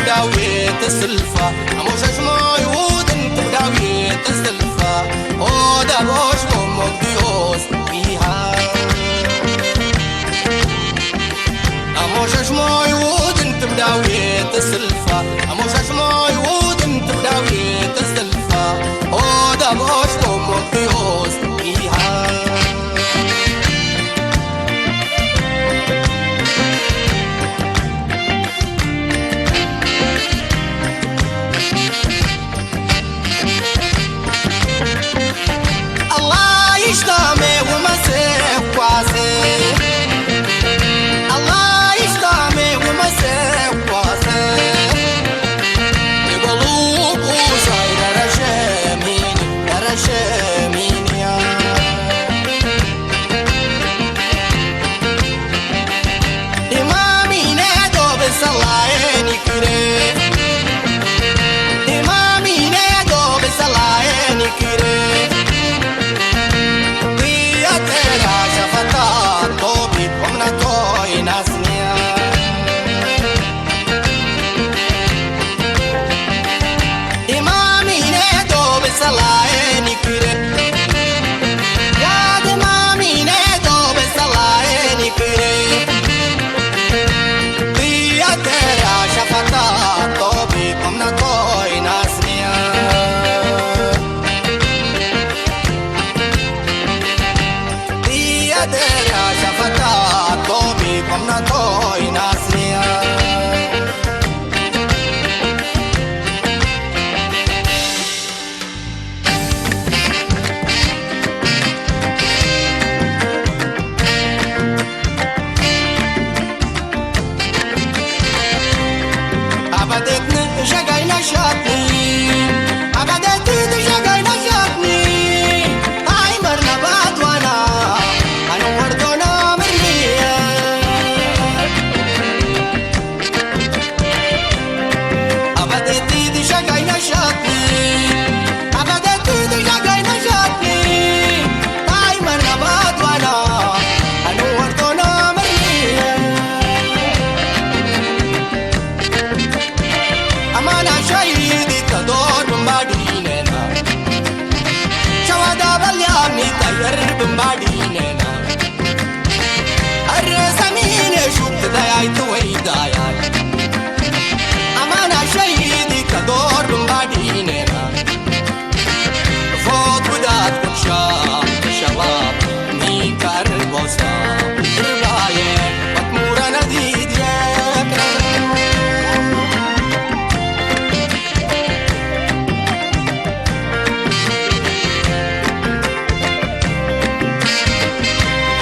ዳዊት ስልፋ ኣሞሸሽሞ ይውድን ዳዊት ስልፋ ኦዳቦሽ ሞሞዲዮስ ቢሃ ኣሞሸሽሞ ይውድን ዳዊት ስልፋ ኣሞሸሽሞ ይውድን ዳዊት ስልፋ ኦዳቦሽ ሞሞዲዮስ ቢሃ الله يشتمي ومسك واسي الله يشتمي ومسك واسي يقولوا بوزاي رشميني رشميني يا Imamine dobe salaye nikire. Imamine dobe salaye nikire. Dia tera shafata tobi omna to inasnia. Imamine dobe salaye nikire. Yad imamine dobe salaye nikire. Dia tera shafata tobi omna to inasnia. Dia tera shafata tobi omna to inasnia. Abadetni jagayna shatni. Abadetni jagayna shatni. Ay marna badwana. Anu wardona mirniya. Abadetni jagayna shatni. Abadetni jagayna shatni. Ay marna badwana. Anu wardona mirniya. Amana shahidi tador bambadinena. Shawada balyami tayar bambadinena. Arre samine shut dayay tuway dayay. Amana shahidi tador bambadinena. Fot gudat kutsha shabab ni karbosa. Irbaye matmura nadid yakra.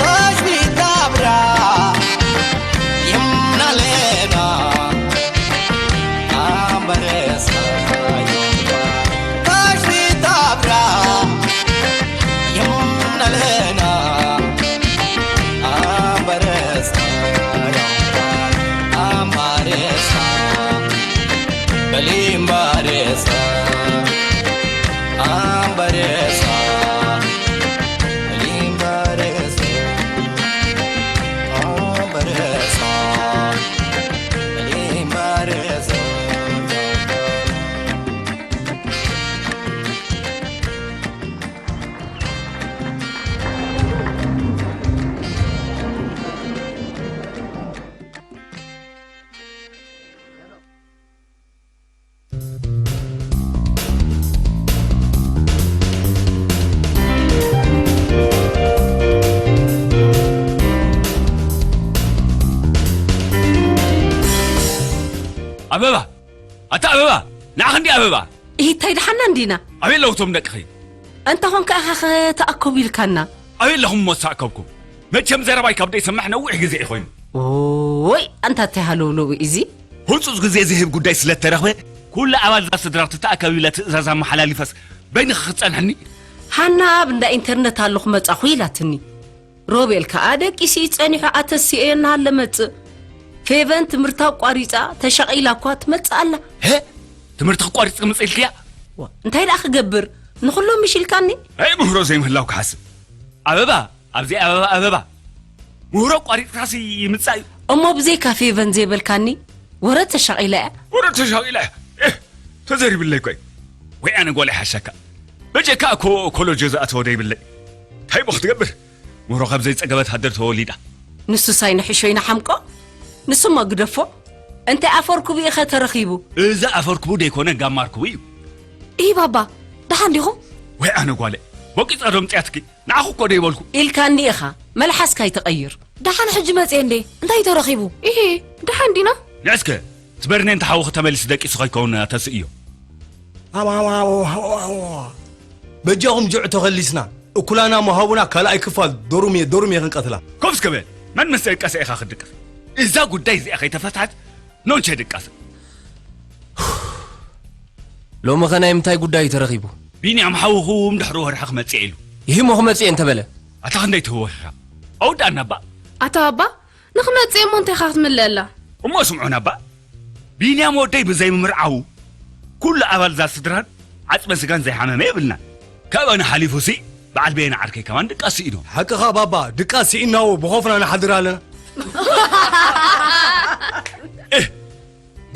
Hajmi dabra yimna lena. Ambaresa yomba. Hajmi dabra yimna lena. Ambaresa yomba. Ambaresa. Balimbaresa. Ambaresa. Balimbaresa. Ambaresa. ኣበባ! ኣታ ኣበባ! ንዓኺ እንዲ ኣበባ! ኢሂ፣ እንታይ ደሓና እንዲና? ኣበይ ኣለዉ እቶም ደቅኺ? እንተ ኾንካ ኢኻ ኸ ተኣከቡ ኢልካና? ኣበይ ኣለኹም እሞ ዝተኣከብኩም? መቸም ዘረባይ ካብ ደይሰምዕ ነዊሕ ግዜ እዩ ኮይኑ። ኦይ፣ ኣንታ እንታይ ሃለውለው እዩ እዚ? ህጹጽ ግዜ ዝህብ ጉዳይ ስለ እተረኽበ፣ ኩሉ ኣባል እዛ ስድራ ክትተኣከብ ኢለ ትእዛዝ ኣመሓላሊፈስ በይንኺ ክትጸንሕኒ? ሃና ኣብ እንዳ ኢንተርነት ኣለኹ መጻኹ ኢላትኒ። ሮቤል ከኣ ደቂሱ እዩ ጸኒሑ ኣተሲኤ እናሃለ መጽእ። ፌቨን ትምህርታ ኣቋሪጻ ተሻቒላ እኳ ትመጽእ ኣላ። ሀ? ትምህርቲ ክቋሪጽ ክመጽእ ኢልክያ? ዋ፣ እንታይ ደኣ ክገብር? ንኹሎም ምሽ ኢልካኒ? ኣይ ምህሮ ዘይምህላው ክሓስብ። ኣበባ፣ ኣብዚ ኣበባ፣ ኣበባ። ምህሮ ኣቋሪጽካሲ ይምጻእ እዩ። እሞ ብዘይካ ፌቨን ዘይበልካኒ? ወረ ተሻቒላ እያ። ወረ ተሻቒላ እያ። እህ፣ ተዘሪብለይ ኮይ። ወይ ኣነ ጓል ይሓሸካ። በጀካ እኮ ኮሎጆ ዝኣተወ ደይብለይ። እንታይ እሞ ክትገብር? ምህሮ ካብ ዘይጸገበት ሃደር ተወሊዳ። ንሱስ ኣይንሕሾ ይንሓምቆ? ንሱሞ ግደፎ። እንታይ ኣፈርኩቡ ኢኸ ተረኺቡ? እዚ ኣፈርኩቡ ደይኮነ ጋማርኩቡ እዩ። እሂ ባባ፣ ደሓን ዲኹም? ወይ ኣነ ጓለ፣ ቦቂጻ ዶ ምጽያትኪ? ንዓኹ እኮ ደይበልኩ። ኢልካኒ ኢኻ፣ መልሓስካ ኣይትቐይር። ደሓን ሕጂ መጽየ እንዴ? እንታይ ተረኺቡ? እሂ፣ ደሓን ዲና? ንዕስከ፣ ትበርኔን ተሓውኺ ተመሊሱ ደቂሱ ከይከውን ተስእዮ። በጃኹም ጅዕ ተኸሊስና፣ እኩላና መሃቡና ካልኣይ ክፋል ዶሩሜ ዶሩሜ ክንቀትላ። ኮፍ እስከ በል፣ መን ምስ ደቀሰ ኢኻ ክትድቅስ? እዛ ጉዳይ እዚኣ ከይተፈትሐት ኖንቸ ድቃስ። ሎሚ ኸ ናይ ምንታይ ጉዳይ እዩ ተረኺቡ? ቢንያም ሓውኹም ድሕሪ ወርሒ ክመጽእ ኢሉ። ይህሞ ክመጽእ እንተበለ? ኣታ ክንደይ ትህወሻ? ኣውዳና እባ። ኣታ ኣባ፣ ንኽመጽእ እሞ እንታይ ኢኻ ክትምልአላ? እሞ ስምዑና እባ። ቢንያም ወደይ ብዘይ ምምርዓዉ፣ ኩሉ ኣባል እዛ ስድራን ዓጽመ ስጋን ዘይሓመመ የብልናን። ካባና ሓሊፉሲ፣ በዓል በየነ ዓርከይ ከማን ድቃስ ስኢኑ። ሓቅኻ ባባ፣ ድቃስ ስኢናዎ ብኾፍና ንሓድር ኣለና። እህ፣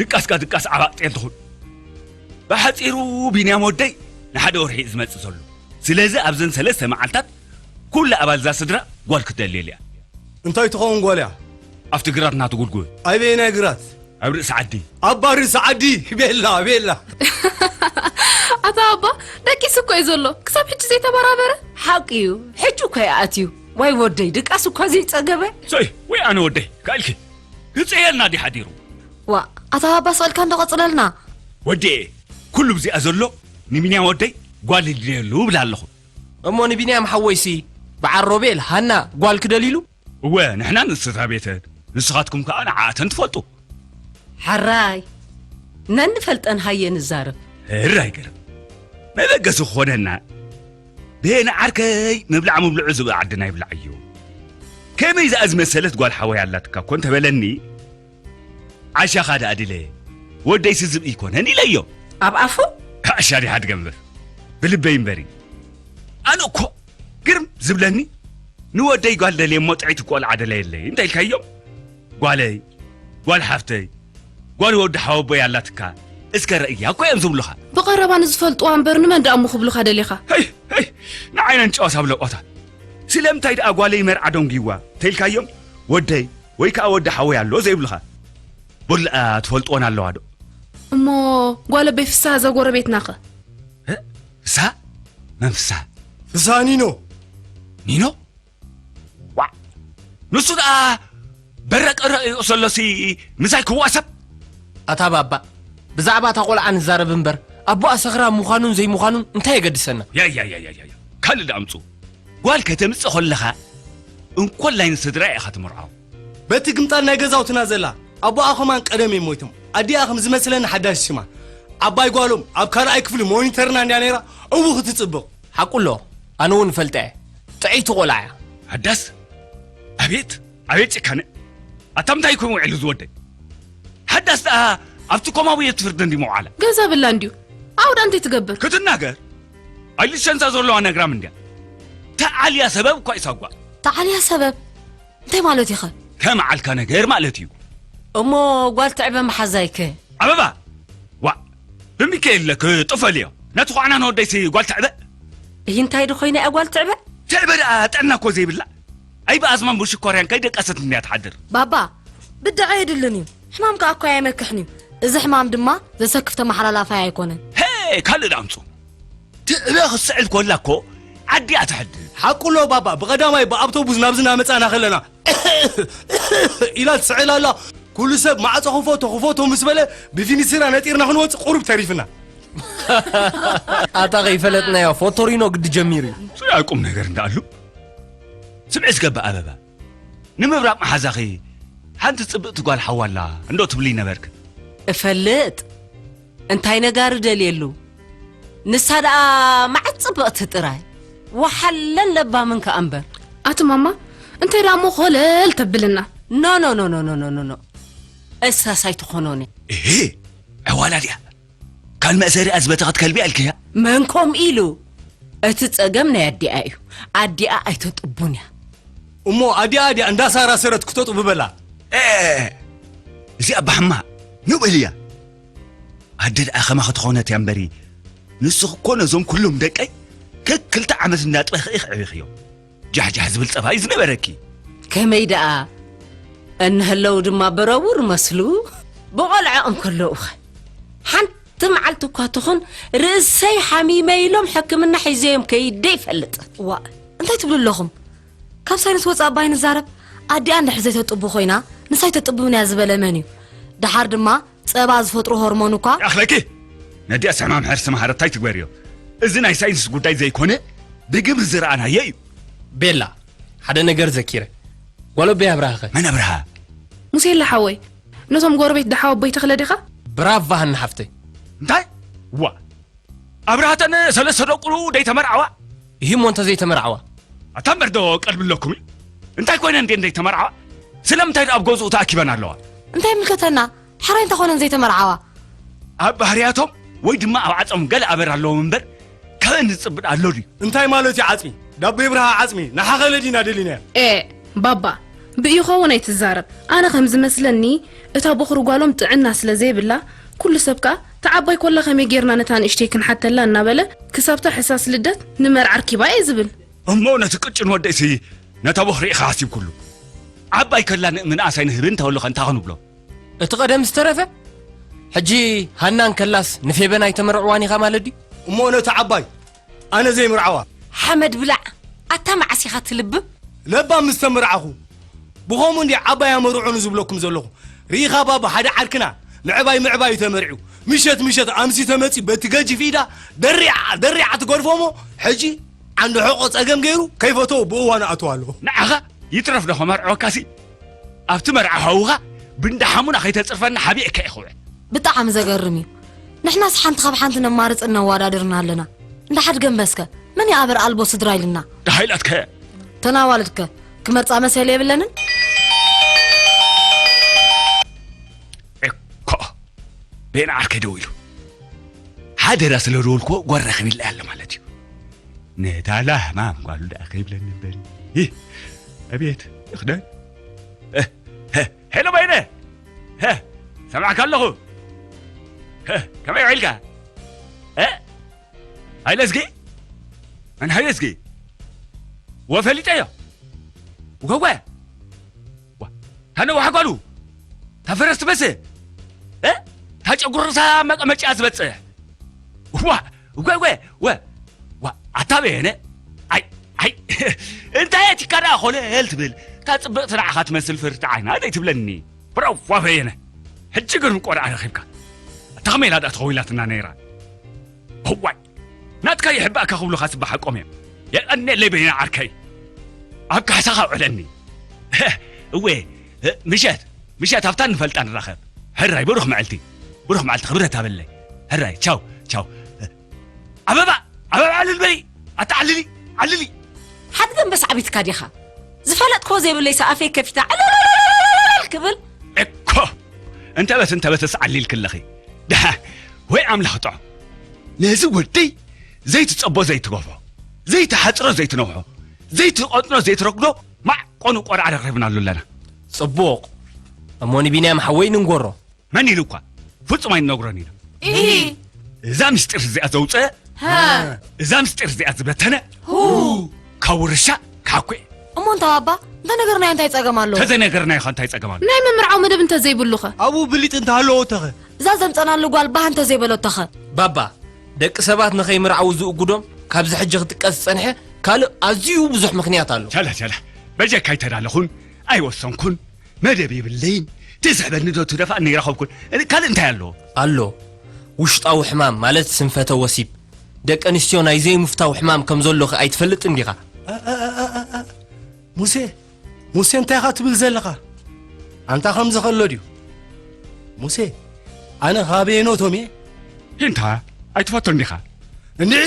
ድቃስካ ድቃስ ዓባጥ ጤል ትኹን። ብሓጺሩ ቢንያም ወደይ ንሓደ ወርሒ እዩ ዝመጽእ ዘሎ። ስለዚ ኣብዘን ሰለስተ መዓልታት ኩሉ ኣባል እዛ ስድራ ጓል ክትደልየሉ እያ። እንታይ ትኸውን ጓል እያ? ኣብቲ ግራት ናቱ ጉልጉል። ኣበየናይ ግራት? ኣብ ርእሲ ዓዲ። ኣብ ርእሲ ዓዲ! ቤላ፣ ቤላ! ኣታ ኣባ፣ ደቂሱ እኮ እዩ ዘሎ። ክሳብ ሕጂ ዘይተበራበረ? ሓቂ እዩ። ሕጂ እኮ እዩ ኣትዩ። ዋይ ወደይ፣ ድቃስ እኳ ዘይጸገበ። ሰይ፣ ወይ ኣነ ወደይ፣ ካኢልኪ። ክጽየልና ድዩ ሓዲሩ? ዋ፣ ኣታ ኣባ፣ ስቕ ኢልካ እንዶ ቀጽለልና። ወዲኤ፣ ኩሉ ብዚኣ ዘሎ ንቢንያም ወደይ ጓል ይድልየሉ እብል ኣለኹ። እሞ ንቢንያም ሓወይሲ፣ በዓል ሮቤል፣ ሃና፣ ጓል ክደልይሉ? እወ፣ ንሕና ንስድራ ቤተን፣ ንስኻትኩም ከኣ ንዓኣተን ትፈልጡ። ሓራይ፣ ነንፈልጠን ሃየ ንዛረብ። ሕራይ ገርም። መበገሲ ክኾነና፣ በየነ ዓርከይ ምብላዕ ምብልዑ ዝብኢ ዓድና ይብላዕ እዩ። ከመይ ዝኣ ዝመሰለት ጓል ሓወይ ኣላትካ እኮ እንተበለኒ፣ ዓሻኻ ደኣ ድለ፣ ወደይሲ ዝብኢ ኣይኮነን ኢለዮ። ኣብ ኣፉ? ዓሻ ዲኻ ትገምር? ብልበይ እምበሪ። ኣነ እኮ ግርም ዝብለኒ፣ ንወደይ ጓል ደልየ እሞ ጥዕይቲ ቆልዓ ደለየለይ እንተ ኢልካዮም፣ ጓለይ፣ ጓል ሓፍተይ፣ ጓል ወዲ ሓወቦይ ኣላትካ፣ እስከ ረእያ እኮ እዮም ዝብሉኻ። ብቐረባ ንዝፈልጥዋ እምበር ንመን ደኣ እሞ ክብሉኻ ደሊኻ? ሄይ፣ ሄይ፣ ንዓይ ነንጨዋስ ኣብለቆታ። ስለምንታይ ደኣ ጓለይ መርዓ ደንጉይዋ ተኢልካዮም፣ ወደይ ወይ ከኣ ወዲ ሓወይ ኣሎ ዘይብሉኻ? ቦልኣ ትፈልጥወን ኣለዋ ዶ? እሞ ጓል ኣቦይ ፍስሃ እዛ ጎረቤትናኸ? እ? ፍስሃ? መን ፍስሃ? ፍስሃ ኒኖ። ኒኖ? ዋዕ! ንሱ ደኣ በረቀረቕ ይቕሰሎሲ ምሳይ ክዋሰብ? ኣታ ባባ፣ ብዛዕባ እታ ቆልዓ ንዛረብ እምበር፣ ኣቦኣ ሰኽራም ምዃኑን ዘይምዃኑን እንታይ የገድሰና? ያያያያያ፣ ካልእ ደኣ ኣምጽኡ። ጓል ከተምጽእ ከለኻ፣ እንኮላይ ንስድራ ኢኻ ትምርዖ። በቲ ግምጣል ናይ ገዛውትና ዘላ፣ ኣቦኣ ኸማን ቀደም እዮም ሞይቶም። ኣዲኣ ከም ዝመስለኒ ሓዳሽ ሽማ። ዓባይ ጓሎም ኣብ ካልኣይ ክፍሊ ሞኒተርና እንድያ ነይራ፣ እው ክትጽብቕ። ሓቁ ኣሎ፣ ኣነ እውን እፈልጣ እየ። ጥዕይቲ ቆልዓ እያ። ሓዳስ? ኣቤት፣ ኣቤት ጭካነ! ኣታ ምንታይ ኮይኑ ውዒሉ ዝወደይ? ሓዳስ ደኣ ኣብቲ ኮማዊ የትፍርድ እንዲ መውዓላ። ገዛ ብላ እንድዩ። ኣውዳ እንታይ ትገብር? ክትናገር? ኣይልሸንሳ ዘለዋ ነግራም እንድያ። ተዓልያ ሰበብ እኳ ይሳጓ። ተዓልያ ሰበብ? እንታይ ማለት ኢኸ? ከመዓልካ ነገር ማለት እዩ። እሞ ጓል ትዕበ መሓዛይከ? ኣበባ! ዋእ! ብሚካኤል ለክ ጥፈልዮ። ነቲ ኳዕና ንወደይሲ ጓል ትዕበ? እይ እንታይ ዶ ኮይና እያ ጓል ትዕበ? ትዕበ ደኣ ጥዕና እኮ ዘይብላ። ኣይ ብኣዝማን ብሽኮርያን ከይደቀሰት እንድያ ትሓድር። ባባ፣ ብድዐ የድልን እዩ። ሕማም ከኣ እኮ ኣየመክሕን እዩ። እዚ ሕማም ድማ ዘሰክፍ ተመሓላላፋይ ኣይኮነን። ሄ፣ ካልእ ደኣ ኣምጹ። ትዕበ ክትስዕል ኮላ እኮ ዓዲኣ ትሕድር። ሓቁ ኣሎ ባባ፣ ብቐዳማይ ብኣውቶቡስ ናብዚ እናመጻና ከለና ኢላ ትስዕል ኣላ። ኩሉ ሰብ ማዕጾ ክፈቶ ክፈቶ ምስ በለ ብፊኒስራ ነጢርና ክንወጽእ ቁሩብ ተሪፍና። ኣታ ከይፈለጥናዮ ፎቶሪኖ ግዲ ጀሚሩ እዩ። ዙርያ ቁም ነገር እንዳኣሉ ስምዒ ዝገባ ኣበባ ንምብራቕ መሓዛኺ ሓንቲ ጽብቕቲ ጓል ሓዋ ኣላ እንዶ ትብሊ ነበርክ። እፈልጥ። እንታይ ነጋሪ ደልየሉ? ንሳ ደኣ መዓት ጽብቕቲ ጥራይ። ወሓለን ለባምን ከኣ እምበር። ኣቲ ማማ፣ እንታይ ደኣ እሞ ኮለል ተብልና? ኖ፣ ኖ፣ ኖ። እሳስ ኣይትኾኖን እያ። እሄ፣ ዕዋላ ድያ? ካል መእሰሪኣ ዝበተኸት ከልቢ ኣልክያ? መን ከምኡ ኢሉ? እቲ ጸገም ናይ ኣዲኣ እዩ። ኣዲኣ ኣይተጥቡን እያ። እሞ ኣዲኣ ድያ እንዳሳራሰረት ክተጥቡ በላ? ኤ፣ እዚ ኣባሕማ ንውዕል እያ። ኣደ ደኣ ከማኺ ትኾነት እያ እምበሪ፣ ንስኺ እኮ ነዞም ኩሎም ደቀይ ከክልተ ዓመት እንዳጥበኺ ኢኺ ኣዕቢኽዮም። ጃሕጃሕ ዝብል ጸባይ ዝነበረኪ። ከመይ ደኣ እንህለው ድማ በረቡር መስሉ። ብቖልዐኦም ከለዉኸ ሓንቲ መዓልቲ እኳ ትኹን ርእሰይ ሓሚመ ኢሎም ሕክምና ሒዘዮም ከይደ ይፈልጥ። ዋ፣ እንታይ ትብሉ ኣለኹም? ካብ ሳይንስ ወፃእ ባይ ንዛረብ። ኣዲኣ እንድሕር ዘይተጥቡ ኮይና ንሳይ ተጥብብን እያ ዝበለ መን እዩ? ደሓር ድማ ጸባ ዝፈጥሩ ሆርሞን እኳ። ኣኽለኪ ነዲኣ ሰማም ሕርሲ መሃረታይ ትግበርዮ። እዚ ናይ ሳይንስ ጉዳይ ዘይኮነ ብግብሪ ዝረኣናዮ እዩ። ቤላ፣ ሓደ ነገር ዘኪረ። ጓል ኣቦይ ኣብርሃኸ? መን ኣብርሃ? ሙሴላ ሓወይ፣ ነቶም ጎረቤት ደሓው ኣቦይ ተኽለ ዲኻ? ብራቫ ሃኒ ሓፍተይ። እንታይ? ዋ፣ ኣብርሃተን ሰለስተ ደቁ ደይተመርዓዋ? ይህሞ እንተ ዘይተመርዓዋ? ኣታ እምበር ዶ ቀልቢ ኣለኩም እዩ? እንታይ ኮይነን እንዴ ዘይተመርዓዋ? ስለምንታይ ኣብ ገዝኡ ተኣኪበን ኣለዋ? እንታይ ይምልከተና? ሕራይ እንተኾነን ዘይተመርዓዋ? ኣብ ባህርያቶም ወይ ድማ ኣብ ዓጾም ገለ ኣበር ኣለዎም እምበር፣ ካበን ዝጽብድ ኣሎ ድዩ? እንታይ ማለት እዩ ዓጽሚ? ዳቦ ይብርሃ ዓጽሚ፣ ንሓኸለ ዲና ደሊናዮ። ኤ፣ ባባ፣ ብኢኾ እውን ኣይትዛረብ። ኣነ ከም ዝመስለኒ፣ እታ ቦኽሪ ጓሎም ጥዕና ስለ ዘይብላ፣ ኩሉ ሰብ ከኣ፣ "ተዓባይ ኮላ ከመይ ጌርና ነታ ንእሽተይ ክንሓተላ?" እናበለ፣ ክሳብታ ሕሳስ ልደት ንመርዓ ኣርኪባ እየ ዝብል። እሞ ነቲ ቅጭን ወደይሲ ነታ ቦኽሪ ኢኻ ሓሲብኩሉ? ዓባይ ከላ ን-፣ ምንኣስ ኣይንህብን እንተበሉኸ እንታይ ክንብሎ? እቲ ቀደም ዝተረፈ? ሕጂ ሃና እንከላስ ንፌበን ኣይተመርዕዋን ኢኻ ማለት ድዩ? እሞ ነቲ ዓባይ ኣነ ዘይምርዓዋ? ሓመድ ብላዕ፣ ኣታ መዓስ ኢኻ ትልብም? ለባም ምስ ተመርዓኹ። ብኸምኡ እንዲ ዓባይ ኣመርዑኒ ዝብለኩም ዘለኹ። ርኢኻ ባባ፣ ሓደ ዓርክና ምዕባይ ምዕባይ ተመርዒው። ምሸት ምሸት ኣምሲ ተመጺ በቲ ገጅፍ ኢዳ ደሪዓ፣ ደሪዓ ትገድፎ እሞ፣ ሕጂ ዓንዲ ሕቖ ጸገም ገይሩ ከይፈተዎ ብእዋኑ ኣትዋ ኣለኹ። ንዓኻ ይትረፍ ዶ ከመርዕወካሲ? ኣብቲ መርዓ ሓውኻ ብንዳ ሓሙና ከይተጽርፈና ሓቢእካ እየ ክውዕል። ብጣዕሚ ዘገርም እዩ። ንሕናስ ሓንቲ ካብ ሓንቲ ነማርጽን ነዋዳድርን ኣለና። እንዳ ሓድገ እምበስከ፣ መን ይኣበር ኣልቦ ስድራ ኢልና? ደሃይላትከ? ተናዋልድከ፣ ክመርጻ መሰል የብለንን? እኮ፣ ቤና ዓርከይ ደው ኢሉ። ሓደራ ስለ ደወልኩዎ ጓል ረኺብላ ኣሎ ማለት እዩ። ነታ ላህማም ጓሉ ደኣ ከይብለኒ እምበሪ። ይህ፣ ኣቤት፣ ይኽደን። እ፣ ሄ፣ ሄሎ በይነ። ሄ፣ ሰማዕካ ኣለኹ። ሄ፣ ከመይ ውዒልካ? እ? ሃይለዝጊ? መን ሃይለዝጊ? ወፈሊጠዮ። ወገወ። ዋ፣ ታነዋሕ ጓሉ። ታፈረስ ትበስህ። እ? ታጨጉርሳ መቀመጫ ዝበጽሕ። ዋ፣ ወ፣ ወ፣ ወ፣ ዋ፣ ኣታ በየነ። ኣይ፣ ኣይ፣ እንታይ ኣቲካ ደኣ ኮለል ትብል? እታ ጽብቕቲ ንዓኻ ትመስል ፍርቲ ዓይና ደይ ትብለኒ። ብራዋ በየነ። ሕጂ ግርም ቆልዓ ረኺብካ። እታ ከመይ ኢላ ደኣ ተኸዊላትና ነይራ? እዋይ፣ ናትካ ይሕባእካ ክብሉኻ ጽባሕ ሓቆም እዮም። የቐንየለይ በየነ ዓርከይ። ኣብ ካሕሳኻ ውዕለኒ። እወ፣ ምሸት፣ ምሸት ኣብታ ንፈልጣ ንራኸብ። ሕራይ፣ ብሩኽ መዓልቲ። ብሩኽ መዓልቲ፣ ክብረት ኣበለይ። ሕራይ፣ ቻው፣ ቻው። ኣበባ፣ ኣበባ፣ ዕልል በሊ። ኣታ ዓልሊ፣ ዓልሊ። ሓድገ እምበስ ዓቢትካ ዲኻ? ዝፈለጥክዎ ዘይብለይስ ኣፈይ ከፊታ ዕልልልልልል ክብል? እኮ፣ እንተበት፣ እንተበትስ ዓሊልክለኺ። ደሓ፣ ወይ ኣምላኽ ጥዑም። ነዚ ወደይ ዘይትጸቦ ዘይትገፍዖ፣ ዘይትሓጽሮ ዘይትነውሖ፣ ዘይትቐጥኖ ዘይትረግዶ፣ ማዕቆኑ ቆርዓ ረኺብናሉ ኣለና። ጽቡቕ። እሞ ንቢንያም ሓወይ ንንገሮ። መን ኢሉ እኳ ፍጹም ኣይንነግሮን ኢና። ኢሂ። እዛ ምስጢር እዚኣ ዘውፅአ፣ ሃ። እዛ ምስጢር እዚኣ ዝበተነ፣ ሁ። ካብ ውርሻ ክሓኩ እየ። እሞ እንታ ባባ፣ እንተነገርናዮ እንታይ ጸገም ኣለዎ? ተዘይነገርናዮ ኸ እንታይ ጸገም ኣሎ? ናይ ምምርዓው መደብ እንተዘይብሉኸ? ኣብኡ ብሊጥ እንተሃለዎ ተኸ? እዛ ዘምጸናሉ ጓል ባህ እንተዘይበለቶኸ? ባባ፣ ደቂ ሰባት ንኸይምርዓው ዝእጉዶም ካብዚ ሕጂ ክጥቀስ ዝጸንሐ ካልእ ኣዝዩ ብዙሕ ምኽንያት ኣሎ። ቻላ፣ ቻላ፣ በጀካ ኣይተዳለኹን፣ ኣይወሰንኩን። መደብ የብለይን። ትስሕበኒ ዶ ትደፋእኒ ኣይረኸብኩን። ካልእ እንታይ ኣሎ? ኣሎ። ውሽጣዊ ሕማም ማለት ስንፈተ ወሲብ። ደቂ ኣንስትዮ ናይ ዘይምፍታው ሕማም ከም ዘሎ ከ ኣይትፈልጥን ዲኻ? እ፣ እ፣ እ፣ እ፣ እ፣ እ። ሙሴ፣ ሙሴ እንታይ ኢኻ ትብል ዘለኻ? ኣንታ ከምዚ ከሎ ድዩ? ሙሴ፣ ኣነ ካበየኖቶም እየ? እንታ ኣይትፈቶን ዲኻ? እንድዒ፣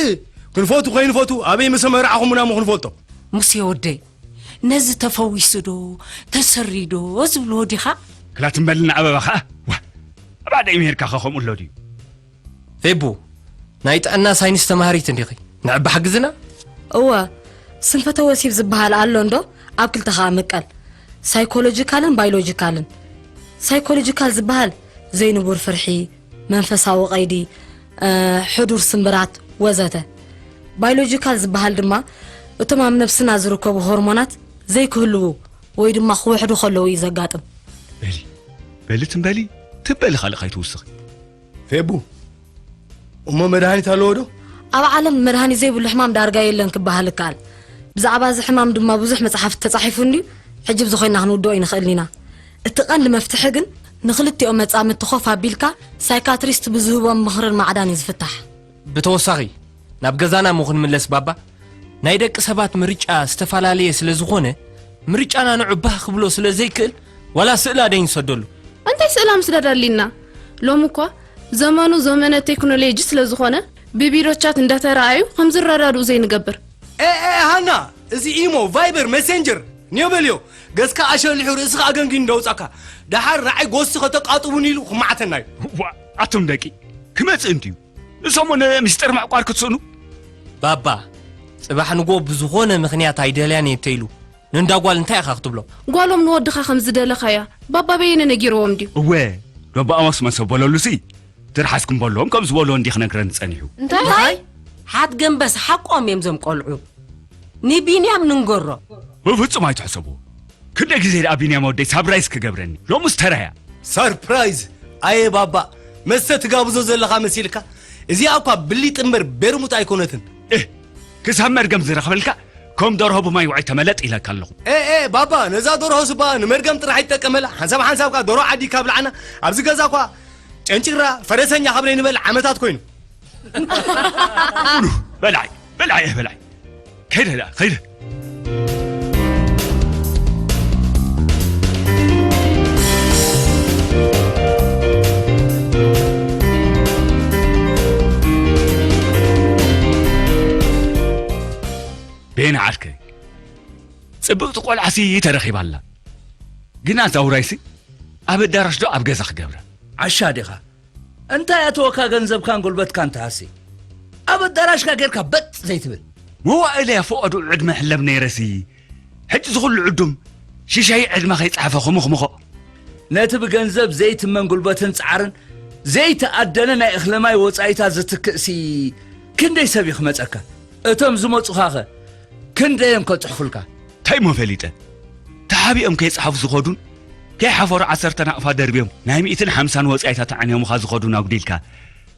ክንፈቱ ከይንፈቱ ኣበይ ምስ መርዓኹምና እሞ ክንፈልጦ? ሙሴ ወደይ፣ ነዚ ተፈዊሱ ዶ፣ ተሰሪ ዶ ዝብልዎ ዲኻ? ክላት እምበልና ኣበባ ኸኣ፣ ዋ፣ ኣብ ኣደ ይምሄርካ ኸ ከምኡ ኣሎ ድዩ? ፌቡ፣ ናይ ጥዕና ሳይንስ ተማሃሪት እንዲኺ፣ ንዕባ ሓግዝና? እወ፣ ስንፈተ ወሲብ ዝበሃል ኣሎ እንዶ፣ ኣብ ክልተ ኸኣ ምቀል። ሳይኮሎጂካልን ባዮሎጂካልን። ሳይኮሎጂካል ዝበሃል ዘይንቡር ፍርሒ፣ መንፈሳዊ ቀይዲ፣ እ፣ ሕዱር ስምብራት ወዘተ። ባዮሎጂካል ዝበሃል ድማ እቶም ኣብ ነብስና ዝርከቡ ሆርሞናት ዘይክህልዉ ወይ ድማ ክውሕዱ ከለዉ እዩ ዘጋጥም። በሊ፣ በሊ ትም በሊ፣ ትም በሊ ካልእ ከይትውስኺ። ፌቡ፣ እሞ መድሃኒት ኣለዎ ዶ? ኣብ ዓለም መድሃኒት ዘይብሉ ሕማም ዳርጋ የለን ክበሃል ይከኣል። ብዛዕባ እዚ ሕማም ድማ ብዙሕ መጽሓፍቲ ተጻሒፉ እንድዩ፣ ሕጂ ብዝኾይና ክንውድኦ ኣይንኽእልን ኢና። እቲ ቀንዲ መፍትሒ ግን ንኽልቲኦም መጻምድቲ ኮፍ ኣቢልካ ሳይካትሪስት ብዝህቦም ምኽርን ማዕዳን እዩ ዝፍታሕ። ብተወሳኺ፣ ናብ ገዛና እሞ ክንምለስ ባባ፣ ናይ ደቂ ሰባት ምርጫ ዝተፈላለየ ስለ ዝኾነ፣ ምርጫና ንዑ ባህ ክብሎ ስለ ዘይክእል፣ ዋላ ስእላ ደይ ንሰደሉ። እንታይ ስእላ ምስዳድ ኣሊና? ሎሚ እኳ ዘመኑ ዘመነ ቴክኖሎጂ ስለ ዝኾነ፣ ብቢሮ ቻት እንዳተረኣዩ ከም ዝረዳድኡ ዘይንገብር። ኤ፣ ኤ፣ ሃና፣ እዚ ኢሞ፣ ቫይበር፣ ሜሴንጀር፣ ኒዮ በልዮ፣ ገጽካ ኣሸሊሑ ርእስኻ ኣገንጊኑ ደውጻካ። ደሓር ራዓይ ጎስቲ ከተቃጥቡኒ ኢሉ ክመዓተና እዩ። ዋ፣ ኣቱም ደቂ፣ ክመጽእ እንድዩ። ንሰሙን ምስጢር ምዕቋር ክትስእኑ? ባባ፣ ጽባሕ ንጎ ብዝኾነ ምኽንያት ኣይደልያን እየ እንተኢሉ፣ ንእንዳ ጓል እንታይ ኢኻ ክትብሎ? ጓሎም ንወድኻ ከም ዝደለኻያ ባባ በየነ ነጊርዎም ድዩ? እወ፣ ዶባ ኣዋስ መሰብ በለሉሲ፣ ትርሓስኩም በሎም ከም ዝበሎ እንዲ ክነግረን ጸኒሑ። እንታይ? እንታይ? ሓት ገንበስ ሓቆም እዮም ዞም ቆልዑ። ንቢንያም ንንገሮ። ብፍጹም ኣይትሕሰቡ። ክንደይ ግዜ ደኣ ቢንያም ወደይ ሳብራይዝ ክገብረኒ? ሎምስ ተራያ። ሰርፕራይዝ? ኣየ ባባ፣ መስተ ትጋብዞ ዘለኻ መሲልካ? እዚኣ እኳ ብሊጥ እምበር ቤርሙት ኣይኮነትን። እህ፣ ክሳብ መርገም ዝረኽበልካ ከም ደርሆ ብማይ ውዓይ ተመለጥ ኢለካ ኣለኹ። ኤ፣ ኤ፣ ባባ፣ ነዛ ደርሆ ስባ ንመርገም ጥራሕ ይጠቀመላ። ሓንሳብ ሓንሳብካ ደርሆ ዓዲ ካብ ልዓና ኣብዚ ገዛ እኳ ጨንጭራ ፈረሰኛ ካብ ዘይንበል ዓመታት ኮይኑ። ብሉ፣ በልዓይ፣ በልዓይ፣ በልዓይ። ከይደ ደኣ፣ ከይደ። ቤና ዓርከይ፣ ጽብቕቲ ቆልዓሲ ተረኺባ ኣላ። ግና እዛ ውራይሲ ኣብ ኣዳራሽ ዶ ኣብ ገዛ ክገብራ? ዓሻ ዲኻ? እንታይ ኣተወካ ገንዘብካን ጉልበትካን ትሃሲ? ኣብ ኣዳራሽካ ጌርካ በጥ ዘይትብል? መዋእለያ ፍቓዱ ዕድመ ሕለብ ነይረሲ፣ ሕጂ ዝኹሉ ዕዱም ሽሻይ ዕድመ ከይጸሓፈ ክሙኽሙኾ። ነቲ ብገንዘብ ዘይትመን ጉልበትን ጻዕርን ዘይተኣደነ ናይ እኽሊ ማይ ወጻኢታት ዝትክእሲ ክንደይ ሰብ እዩ ክመጸካ? እቶም ዝመጹኻኸ ክንደዮም ከጽሕፉልካ? እንታይ እሞ ፈሊጠ? ተሓቢኦም ከይጸሓፉ ዝኸዱን ከይሓፈሩ ዓሰርተ ናቕፋ ደርብዮም ናይ ሚእትን ሓምሳን ወጻኢታት ኣዕንዮምኻ ዝኸዱን ኣጉዲልካ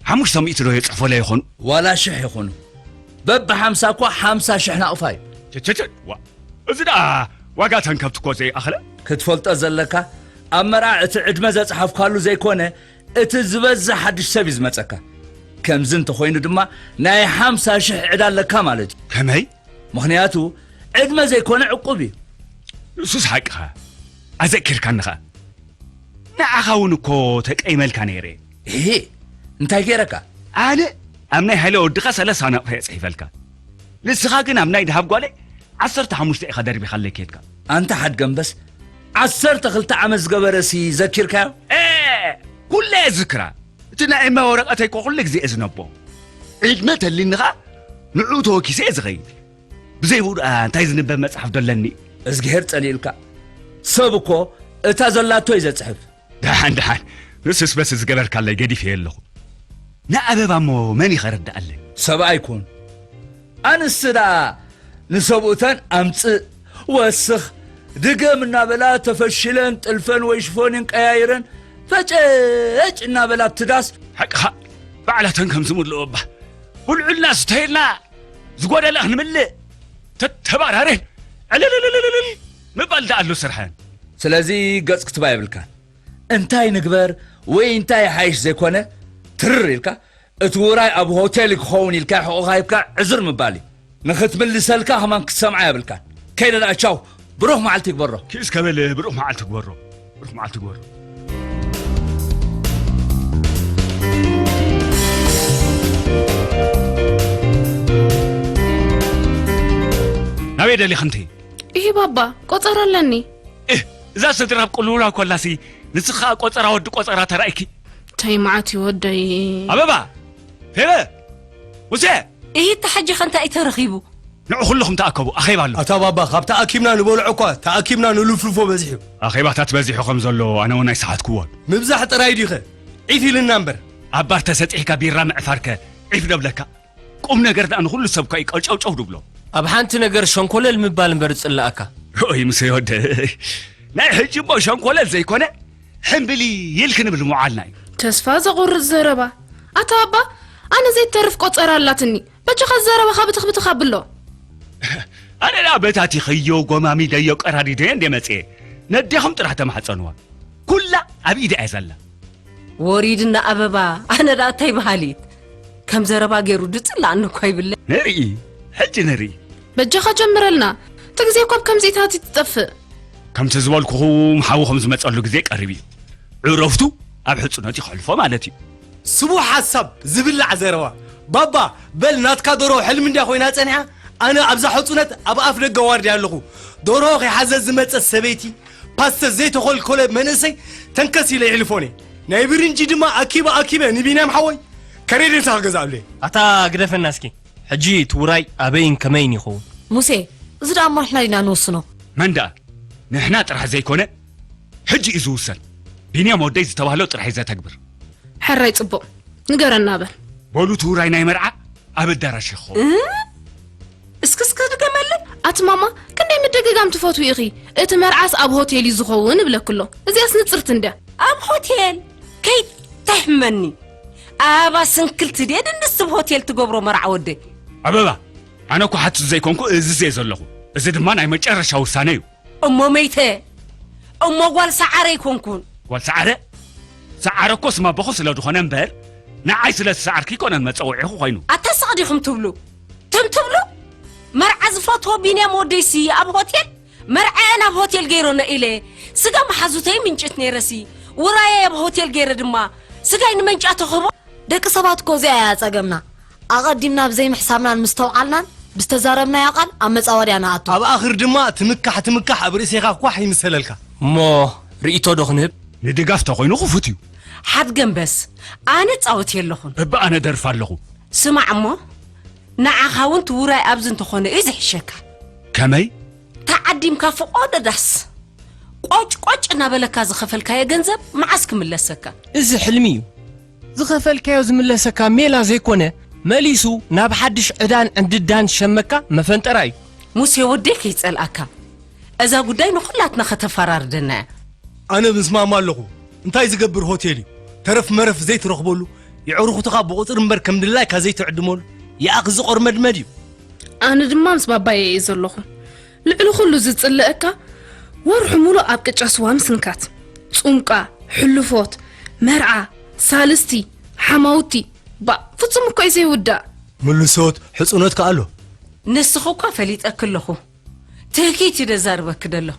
ሓሙሽተ ሚእቲ ዶ የጽሕፉለይ ይኾኑ? ዋላ ሽሕ ይኹኑ፣ በብሓምሳ እኳ ሓምሳ ሽሕ ናቕፋ እዩ። ቸቸቸ፣ ዋ፣ እዚ ደኣ ዋጋ እተን ከብቲ እኮ ዘይኣኽለ። ክትፈልጦ ዘለካ፣ ኣብ መርዓ እቲ ዕድመ ዘጽሓፍካሉ ዘይኮነ፣ እቲ ዝበዝሕ ሓድሽ ሰብ እዩ ዝመጸካ። ከምዚ እንተኾይኑ ድማ ናይ ሓምሳ ሽሕ ዕዳ ኣለካ ማለት እዩ። ከመይ? ምኽንያቱ ዕድመ ዘይኮነ ዕቁብ እዩ። ንሱስ ሓቅኻ። ኣዘኪርካኒ ኸኣ። ንዓኻ እውን እኮ ተቀይመልካ ነይረ። እሂ፣ እንታይ ገይረካ? ኣነ ኣብ ናይ ሃይለ ወድኻ ሰለስተ ናቕፋ እየ ጽሒፈልካ። ንስኻ ግን ኣብ ናይ ደሃብ ጓለይ ዓሰርተ ሓሙሽተ ኢኻ ደርቢኻለይ ኬድካ። ኣንታ ሓድገምበስ፣ ዓሰርተ ክልተ ዓመት ዝገበረሲ ዘኪርካዮ? ኤ፣ ኩለ እየ ዝዝክራ። እቲ ናይ እመ ወረቐተይ እኮ ኩሉ ግዜ እየ ዝነቦ። ዕድመ ተሊኒ ኸኣ ንዕኡ ተወኪሰ እየ ዝኸይድ። ብዘይ ብኡ ደኣ እንታይ ዝንበብ መጽሓፍ ዶ ኣለኒ? እዝግሄር ጸሊእልካ። ሰብ እኮ እታ ዘላቶ እዩ ዘጽሕፍ። ደሓን፣ ደሓን። ንሱስ በስ ዝገበርካለይ ገዲፈዮ ኣለኹ። ንኣበባ እሞ መን እዩ ከረድኣለይ? ሰብኣይ ኩን። ኣንስቲ ደኣ ንሰብኡተን ኣምጽእ፣ ወስኽ፣ ድገም እናበላ ተፈሽለን ጥልፈን ወይ ሽፎንን ቀያይረን ፈጨጭ እናበላ ኣብቲ ዳስ። ሓቅኻ፣ ባዕላተን ከም ዝምልኦ እባ። ብልዑልና ስተይልና ዝጎደለ ክንምልእ ተተባራረን ዕልልልልልል ምባል ደኣ ኣሎ ስርሐን። ስለዚ ገጽ ክትባ የብልካን። እንታይ ንግበር ወይ እንታይ ይሓይሽ ዘይኮነ፣ ትርር ኢልካ፣ እቲ ውራይ ኣብ ሆቴል ክኸውን ኢልካ ሕቖኻ ሂብካ ዕዝር ምባል እዩ። ንኽትምልሰልካ ከማን ክትሰምዓ የብልካን። ከይደ ደኣ ቻው፣ ብሩኽ መዓልቲ ይግበሮ። ኪስ ከበል ብሩኽ መዓልቲ ግበሮ። ብሩኽ መዓልቲ ግበሮ። ናበይ ደሊኽንቲ? ኢሂ ባባ፣ ቆጸራ ኣለኒ። እህ፣ እዛ ስድራ ኣብ ቅልውላው ኮላሲ፣ ንስኻ ቆጸራ ወዲ ቆጸራ ተራእይኪ። ታይ መዓት እዩ ወደይ። ኣበባ! ፌበ! ሙሴ! ኢሂ፣ እታ ሕጂ ከ እንታይ እዩ ተረኺቡ? ንዑ ኩልኹም ተኣከቡ፣ ኣኼባ ኣሎ። ኣታ ባባ፣ ካብ ተኣኪብና ንበልዖ እኳ፣ ተኣኪብና ንልፍልፎ በዚሑ። ኣኼባታት በዚሑ ከም ዘሎ ኣነ እውን ኣይሰሓትኩዎን። ምብዛሕ ጥራይ ድዩኸ? ዒፍ ኢልና እምበር። ኣብ ባር ተሰጢሕካ ቢራ ምዕፋርከ ዒፍ ደብለካ። ቁም ነገር ደኣ ንኹሉ ሰብ እኳ እዩ ቀጨውጨው ድብሎ። ኣብ ሓንቲ ነገር ሸንኮለል ምባል እምበር ዝጽላኣካ። ኦይ፣ ሙሴ ወደይ። ናይ ሕጂ እሞ ሸንኮለል ዘይኮነ፣ ሕምብሊ ኢል ክንብል ምውዓልና እዩ። ተስፋ ዘቑርጽ ዘረባ። ኣታ ኣባ፣ ኣነ ዘይተርፍ ቆጸራ ኣላትኒ። በጃኻ ዘረባኻ ብትኽ ብትኽ ኣብሎ። ኣነ ደኣ በታቲኸዮ፣ ጎማሚደዮ፣ ቀራዲደዮ እንደ መጽኤ። ነዴኹም ጥራሕ ተማሕጸንዋ። ኩላ ኣብ ኢዳ እያ ዘላ። ወሪድና ኣበባ፣ ኣነ ደኣ እንታይ በሃሊት? ከም ዘረባ ገይሩ ድጽላኣኒ እኳ ይብለ። ንርኢ፣ ሕጂ ንርኢ። በጃኻ ጀምረልና። እቲ ግዜ እኮ ኣብ ከምዚታት እዩ ትጠፍእ። ከምቲ ዝበልኩኹም፣ ሓውኹም ዝመጸሉ ግዜ ቀሪቡ እዩ። ዕረፍቱ ኣብ ሕጽኖት እዩ ከሕልፎ ማለት እዩ። ስቡሕ ሓሳብ ዝብላዕ ዘረባ። ባባ፣ በል ናትካ ደርሆ ሕልሚ እንድያ ኮይና ጸኒሓ፣ ኣነ ኣብዛ ሕጹነት ኣብ ኣፍ ደገ ዋርድያ ኣለኹ። ደርሆ ከይሓዘ ዝመጸት ሰበይቲ፣ ፓስተር ዘይተኾልኮለ መንእሰይ ተንከስ ኢለ ይሕልፎን እየ። ናይ ብርንጂ ድማ ኣኪበ ኣኪበ ንቢንያም ሓወይ ከሬደንሳ ክገዝኣሉ እየ። ኣታ ግደፈና እስኪ። ሕጂ እቲ ውራይ ኣበይን ከመይን ይኸውን? ሙሴ፣ እዚ ደኣ እሞ ንሕና ዲና ንውስኖ? መን ደኣ? ንሕና ጥራሕ ዘይኮነ፣ ሕጂ እዩ ዝውሰን። ቢንያም ወደይ ዝተባህሎ ጥራሕ እዩ ዘተግብር። ሕራይ ጽቡቕ። ንገረና በል። በሉ እቲ ውራይ ናይ መርዓ ኣብ ኣዳራሽ ይኸውን። እ? እስኪ እስኪ ድገመለይ። ኣቲ ማማ፣ ክንደይ ምድግጋም ትፈትዊ ኢኺ? እቲ መርዓስ ኣብ ሆቴል እዩ ዝኸውን እብለኪ ኣሎ። እዚኣስ ንጽርቲ እንድያ። ኣብ ሆቴል? ከይተሕመኒ። ኣበባ ስንክልቲ ድየ ድንድስ ብ ሆቴል ትገብሮ መርዓ ወደይ? ኣበባ፣ ኣነ እኮ ሓትት ዘይኮንኩ እዝዝ እየ ዘለኹ። እዚ ድማ ናይ መጨረሻ ውሳነ እዩ። እሞ መይተ? እሞ ጓል ሰዓረ ኣይኮንኩን። ጓል ሰዓረ? ሰዓረ እኮ ስም ኣቦኹ ስለ ዝኾነ እምበር፣ ንዓይ ስለ ዝሰዓርኪ ኣይኮነን መጸውዒኹ ኮይኑ። ኣታ ስቕ ዲኹም ትብሉ? ትም ትብሉ? መርዓ ዝፈትዎ ቢንያም ወደይሲ ኣብ ሆቴል? መርዓኤን ኣብ ሆቴል ገይረኖ ኢለ፣ ስጋ መሓዙተይ ምንጭት ነይረሲ፣ ውራየይ ኣብ ሆቴል ገይረ ድማ፣ ስጋይ ንመንጫ ተኽህቦ። ደቂ ሰባት እኮ እዚኣ እያ ጸገምና። ኣቐዲምና ብዘይምሕሳብናን ምስተውዓልናን ብዝተዛረብናዮ ቃል ኣብ መጻወድያ ንኣቱ። ኣብ ኣኽር ድማ ትምካሕ ትምካሕ ኣብ ርእሴኻ ኳሕ ይምሰለልካ። እሞ ርእይቶ ዶ ክንህብ? ንድጋፍ ተኾይኑ ክፉት እዩ። ሓድገምበስ፣ ኣነ ጻወት የለኹን። እባ ኣነ ደርፍ ኣለኹ። ስማዕ እሞ፣ ንዓኻ እውን ትውራይ ኣብዚ እንተኾነ እዩ ዝሕሸካ። ከመይ? ተዓዲምካ ፍቖዶ ዳስ ቆጭ ቆጭ እናበለካ ዝኸፈልካዮ ገንዘብ መዓስ ክምለሰካ? እዚ ሕልሚ እዩ። ዝኸፈልካዮ ዝምለሰካ ሜላ ዘይኮነ፣ መሊሱ ናብ ሓድሽ ዕዳን ዕንድዳን ሸመካ መፈንጠራ እዩ። ሙሴ ወደይ ከይጸልኣካ፣ እዛ ጉዳይ ንኹላትና ከተፈራርደና እያ። ኣነ ምስማማ ኣለኹ። እንታይ ዝገብር ሆቴል እዩ? ተረፍ መረፍ ዘይትረኽበሉ፣ የዕሩኽትኻ ብቑጽሪ እምበር ከም ድላይካ ዘይትዕድመሉ፣ ይኣኽ ዝቖርመድመድ እዩ። ኣነ ድማ ምስ ባባየ እየ ዘለኹ። ልዕሊ ኩሉ ዝጽልእካ፣ ወርሑ ሙሉእ ኣብ ቅጫ ስዋ ምስንካት። ጹምቃ፣ ሕልፎት፣ መርዓ፣ ሳልስቲ፣ ሓማውቲ፣ ባእ፣ ፍጹም እኮ እዩ ዘይውዳእ። ምልሶት፣ ሕጽኖት ከኣ ኣሎ። ንስኺ እኳ ፈሊጠኪ ኣለኹ። ትህኪት እዩ ደዛርበኪ ደሎ።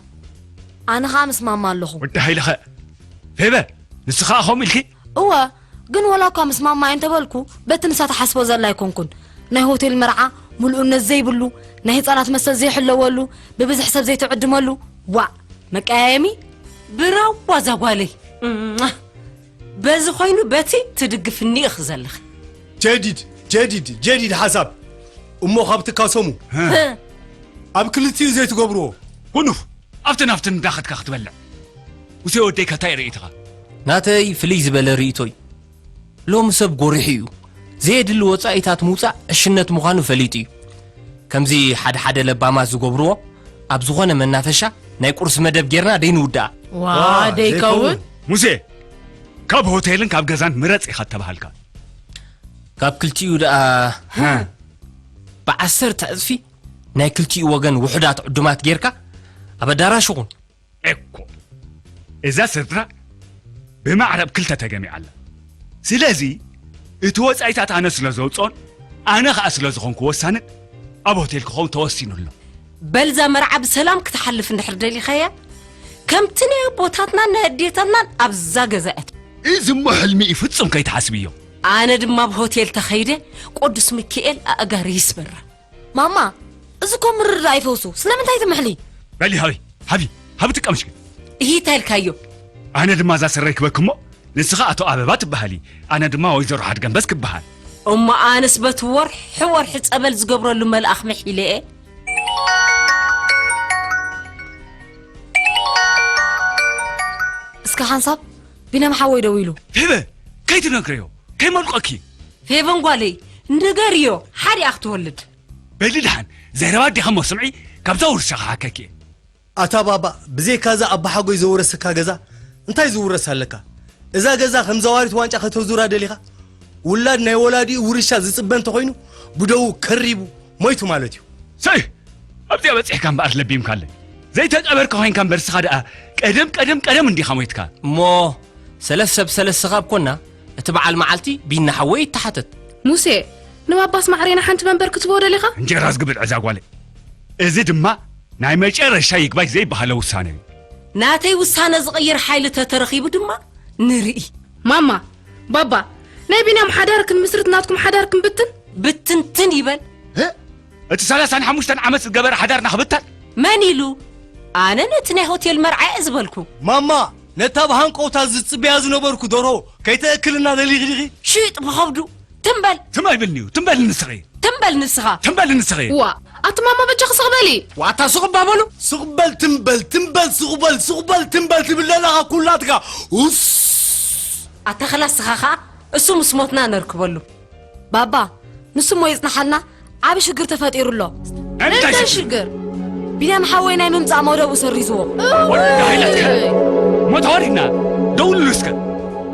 ኣነ ኸኣ ምስማማ ኣለኹ። ወዲ ሃይለኸ፣ ፌበ፣ ንስኻ ከምኡ ኢልኪ? እወ፣ ግን ወላ እኳ ምስማማ እየ እንተበልኩ፣ በቲ ንሳ ትሓስቦ ዘላ ኣይኮንኩን። ናይ ሆቴል መርዓ፣ ምሉእነት ዘይብሉ፣ ናይ ህጻናት መሰል ዘይሕለወሉ፣ ብብዝሒ ሰብ ዘይትዕድመሉ፣ ዋእ፣ መቀያየሚ? ብራዋ እዛ ጓለይ። እምዋ። በዚ ኮይኑ በቲ ትድግፍኒ ኢኺ ዘለኺ። ጀዲድ፣ ጀዲድ፣ ጀዲድ ሓሳብ። እሞ ካብ ትካሰሙ፣ ሀ። ኣብ ክልቲኡ ዘይትገብርዎ? ጉኑፍ፣ ኣብትን ኣብትን እንዳኸድካ ክትበልዕ። ሙሴ ወደይ፣ ከ እንታይ ርእይትኻ? ናተይ ፍልይ ዝበለ ርእይቶ እዩ። ሎሚ ሰብ ጎሪሑ እዩ። ዘየድሊ ወጻኢታት ምውጻእ ዕሽነት ምዃኑ ፈሊጡ እዩ። ከምዚ ሓደ ሓደ ለባማት ዝገብርዎ፣ ኣብ ዝኾነ መናፈሻ ናይ ቁርሲ መደብ ጌርና ደይንውድኣ። ዋ፣ ዋ፣ ደይከውን? ዘይከውን። ሙሴ፣ ካብ ሆቴልን ካብ ገዛን ምረጽ ኢኻ እተባሃልካ። ካብ ክልቲኡ ደኣ፣ ሀ። ብዓሰርተ ዕጽፊ ናይ ክልቲኡ ወገን ውሑዳት ዕዱማት ጌርካ ኣብ ኣዳራሽ ይኹን። እኮ እዛ ስድራ ብማዕረ ኣብ ክልተ ተገሚዓ ኣላ። ስለዚ እቲ ወጻኢታት ኣነ ስለ ዘውጽኦን ኣነ ኸኣ ስለ ዝኾንኩ ወሳንን ኣብ ሆቴል ክኸውን ተወሲኑ ኣሎ። በልዛ መርዓ ብሰላም ክትሓልፍ እንድሕር ደሊኻያ፣ ከምቲ ናይ ኣቦታትናን ናይ ኣዴታትናን ኣብዛ ገዛ እያ። እዚ እሞ ሕልሚ እዩ፣ ፍጹም ከይትሓስብዮ። ኣነ ድማ ኣብ ሆቴል ተኸይደ ቅዱስ ሚካኤል ኣእጋሪ ይስበራ። ማማ፣ እዚ እኮ ምርድዳእ ይፈውሱ። ስለምንታይ ትምሕሊ? በሊ ሃቢ፣ ሃቢ፣ ሃቢ ትቀምሽ ግን። እሂ እንታይ ኢልካዮ? ኣነ ድማ እዛ ስረይ ክበክ እሞ፣ ንስኻ ኣቶ ኣበባ ትበሃሊ፣ ኣነ ድማ ወይዘሮ ሓድገንበስ ክበሃል። እሞ ኣነስ በቲ ወርሒ ወርሒ ጸበል ዝገብረሉ መልኣኽ ምሒለ እየ። እስከ ሓንሳብ ቢንያም ሓወይ ደዊሉ። ፌበ፣ ከይትነግረዮ፣ ከይመልቆኪ። ፌቨን ጓለይ፣ ንገርዮ፣ ሓዲኣ ክትወልድ። በሊ ደሓን፣ ዘረባ ኣዴኻ እሞ ስምዒ፣ ካብዛ ውርሻ ክሓከኪ እየ። ኣታ ባባ፣ ብዘይካዛ ኣባሓጎይ ዘውረሰካ ገዛ፣ እንታይ ዝውረስ ኣለካ? እዛ ገዛ ከም ዘዋሪት ዋንጫ ከተዙራ ደሊኻ? ውላድ ናይ ወላዲኡ ውርሻ ዝጽበ እንተኾይኑ፣ ብደዉ ከሪቡ ሞይቱ ማለት እዩ። ሰይ! ኣብዚኣ በጺሕካ እምበኣር ለቢምካለይ። ዘይተቀበርካ ኮይንካ እምበር፣ ስኻ ደኣ ቀደም፣ ቀደም፣ ቀደም እንዲኻ ሞይትካ። እሞ ሰለስ ሰብ ሰለስ ስኻብ ኮና፣ እቲ በዓል መዓልቲ ቢና ሓወይ ይተሓተት። ሙሴ፣ ንባባስ ማዕሬና ሓንቲ መንበር ክትቦ ደሊኻ? እንጀራ ዝግብል ዕዛ ጓለይ። እዚ ድማ ናይ መጨረሻ ይግባይ ዘይበሃሎ ውሳነ እዩ። ናተይ ውሳነ ዝቕይር ሓይሊ ተተረኺቡ ድማ ንርኢ። ማማ፣ ባባ፣ ናይ ቢንያም ሓዳር ክንምስርት ናትኩም ሓዳር ክንብትን? ብትንትን ይበል። እ? እቲ ሰላሳን ሓሙሽተን ዓመት ዝገበረ ሓዳርና ክብተን? መን ኢሉ? ኣነ ነቲ ናይ ሆቴል መርዓ እየ ዝበልኩ። ማማ፣ ነታ ብሃንቀውታ ዝጽበያ ዝነበርኩ ደርሆ ከይተእክልና ደሊኺ ዲኺ? ሽጥ ብኸብዱ። ትም በል። ትም ኣይብልን'ዩ። ትም በል ንስኺ። ትም በል ንስኻ። ትም በል ንስኺ። ዋ፣ ኣቲ ማማ በጃኺ ስቕ በሊ። ዋታ ስቕ እባ በሉ። ስቕ በል፣ ትም በል፣ ትም በል፣ ስቕ በል፣ ስቕ በል፣ ትም በል ትብል ዘለኻ ኩላትካ። ኡስ። ኣታ ኸላስ ስኻ ኸኣ እሱ ምስ ሞትና ነርክበሉ። ባባ፣ ንሱ እሞ ይጽናሓልና፣ ዓቢ ሽግር ተፈጢሩ ኣሎ። እንታይ እንታይ ሽግር? ሽግር? ቢንያም ሓወይ ናይ ምምጻእ መደቡ ሰሪዝዎ። ወዲ ሃይላትካ። እወይ! ሞት ኣዋሪድና። ደውልሉ እስከ።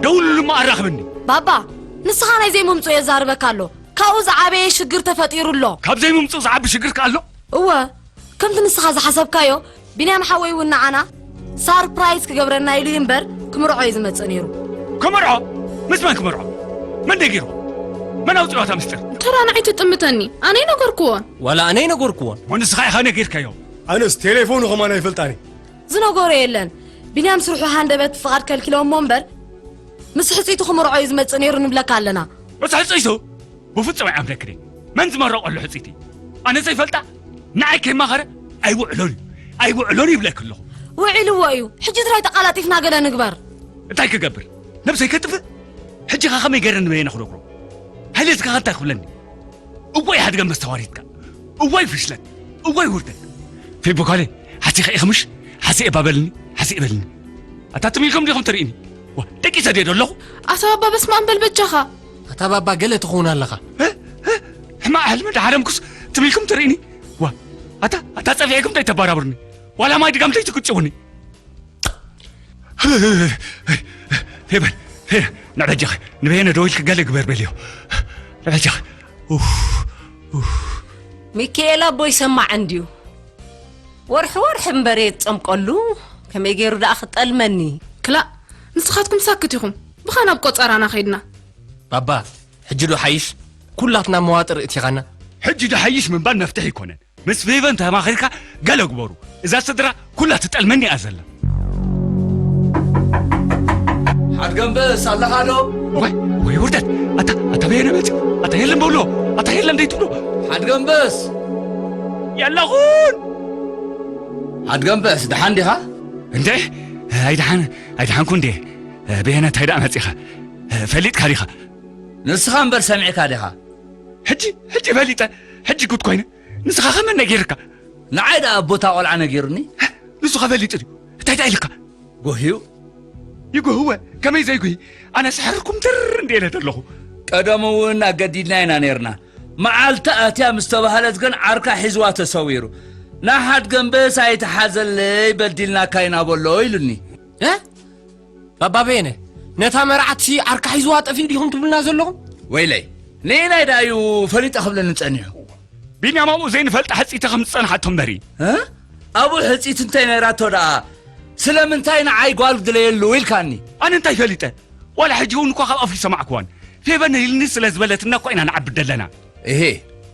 ደውልሉ እሞ ኣራኽብኒ። ባባ፣ ንስኻ ናይ ዘይምምጽኡ የዛርበካ ኣሎ። ካብኡ ዝዓበየ ሽግር ተፈጢሩ ኣሎ። ካብ ዘይምምጽኡ ዝዓቢ ሽግር ከ ኣሎ? እወ፣ ከምቲ ንስኻ ዝሓሰብካዮ፣ ቢንያም ሓወይ እውን ንዓና ሳርፕራይዝ ክገብረና ኢሉ እዩ እምበር፣ ክምርዖ እዩ ዝመጽእ ነይሩ። ክምርዖ? ምስ መን ክምርዖ? መን ነጊርዎ? መን ኣውጺኦ እታ ምስጢር? እንተ ደኣ ንዓይ ትጥምተኒ፣ ኣነ ኣይነገርክዎን። ዋላ ኣነ ኣይነገርክዎን። እሞ ንስኻ ኢኻ ነጊርካዮ። ኣነስ ቴሌፎኑ ኸማን ኣይፈልጣን እየ። ዝነገሮ የለን። ቢንያም ስርሑ ሃንደበት ፍቓድ ከልኪሎሞ እምበር፣ ምስ ሕጽይቱ ክምርዖ እዩ ዝመጽእ ነይሩ ንብለካ ኣለና። ምስ ሕጽይቱ? ብፍጹም ኣይኣምነክን እየ። መን ዝመረቐሉ ሕጽይቲ? ኣነ ዘይፈልጣ? ንዓይ ከይማኸረ? ኣይውዕሎን እዩ። ኣይውዕሎን ይብለኪ ኣለኹ። ውዒልዎ እዩ። ሕጂ ጥራይ ተቓላጢፍና ገለ ንግበር። እንታይ ክገብር? ነብሰይ ከጥፍእ? ሕጂ ኸ ከመይ ገይረ ንበየነ ክነግሮ? ሃይለ ዝከ እንታይ ክብለኒ? እወ ይሓድገ መስተዋሪትካ። እወ ይፍሽለት። እወ ይውርደት። ፌቦ ጓለይ፣ ሓሲኸ ኢኺ ምሽ? ሓሲኤ እባ በልኒ፣ ሓሲኤ በልኒ። ኣታ ትም ኢልኩም ዲኹም ትርእኒ? ዋ፣ ደቂሰ ድየ ዶ ኣለኹ? ኣታ ባባ በስመ ኣብ በል በጃኻ። ኣታ ባባ ገለ ትኸውን ኣለኻ። እ? እ? ሕማቕ ሕልሚ እንዳሓለምኩስ ትም ኢልኩም ትርእኒ? ዋ፣ ኣታ፣ ኣታ ጸፊዕኩም እንታይ ተባራብርኒ? ዋላ ማይ ድጋም እንታይ ትቅጭውኒ? ፌበን፣ ፌበን፣ ንበጃኺ፣ ንበየነ ደው ኢልኪ ገለ ግበር በልዮ። ንበጃኺ። ኡፍ፣ ኡፍ። ሚካኤል ኣቦ ይሰማዕ እንድዩ። ወርሒ ወርሒ እምበር እየ ዝጸምቀሉ፣ ከመይ ገይሩ ደኣ ክጠልመኒ? ክላእ፣ ንስኻትኩም ሳክት ኢኹም። ብኻ ናብ ቆጸራና ኸይድና። ባባ፣ ሕጂ ዶ ሓይሽ? ኩላትና መዋጥር እቲኻና። ሕጂ ዶ ሓይሽ ምንባር መፍትሒ ኣይኮነን። ምስ ፌቨን ተማኺርካ ገለ ግበሩ። እዛ ስድራ ኩላ ትጠልመኒ እያ ዘላ። ሓድገምበስ ኣለኻ ዶ? ወይ፣ ወይ ውርደት። ኣታ፣ ኣታ በየነ መጽዩ። ኣታ የለን በሎ። ኣታ የለን ደይትብሎ። ሓድገምበስ። የለኹን። ሓድገምበስ፣ ደሓን ዲኻ? እንዴ፣ ኣይደሓን፣ ኣይደሓንኩ እንዴ። በየነ እንታይ ደኣ መጺኻ? ፈሊጥካ ዲኻ? ንስኻ እምበር ሰሚዕካ ዲኻ? ሕጂ፣ ሕጂ ፈሊጠ፣ ሕጂ ጉድ ኮይነ። ንስኻ ከመን ነጊርካ? ንዓይ ደኣ ኣብ ቦታ ቆልዓ ነጊሩኒ። ንሱ ከፈሊጡ ድዩ? እንታይ ደኣ ኢልካ? ጎህዩ። ይጎህወ፣ ከመይ ዘይጉሂ? ኣነ ስሕርኩም ትር እንደ ኢለ ዘለኹ። ቀደም እውን ኣገዲድና ኢና ነይርና። መዓልቲ ኣትያ ምስ ተባህለት ግን ዓርካ ሒዝዋ ተሰዊሩ። ንሓድገምበስ ኣይትሓዘለይ በዲልናካ ኢና በሎ ኢሉኒ። እ? ባባ በየነ፣ ነታ መርዓትሲ ዓርካ ሒዝዋ ጠፊኡ ዲኹም ትብሉና ዘለኹም? ወይለይ፣ ንኢናይ ደኣ እዩ ፈሊጠ ክብለኒ ጸኒሑ። ቢንያም ኣብኡ ዘይንፈልጣ ሕጽይቲ ከም ዝጸንሓቶ እምበሪ። እ? ኣብኡ ሕጽይቲ እንታይ ነይራቶ ደኣ? ስለምንታይ ንዓይ ጓል ግደለየሉ ኢልካኒ? ኣነ እንታይ ፈሊጠ? ዋላ ሕጂ እውን እኳ ካብ ኣፉ ይሰማዕክዋን። ፌበን ኢልኒ ስለ ዝበለትና እኳ ኢና ንዓብድ ዘለና። እሄ፣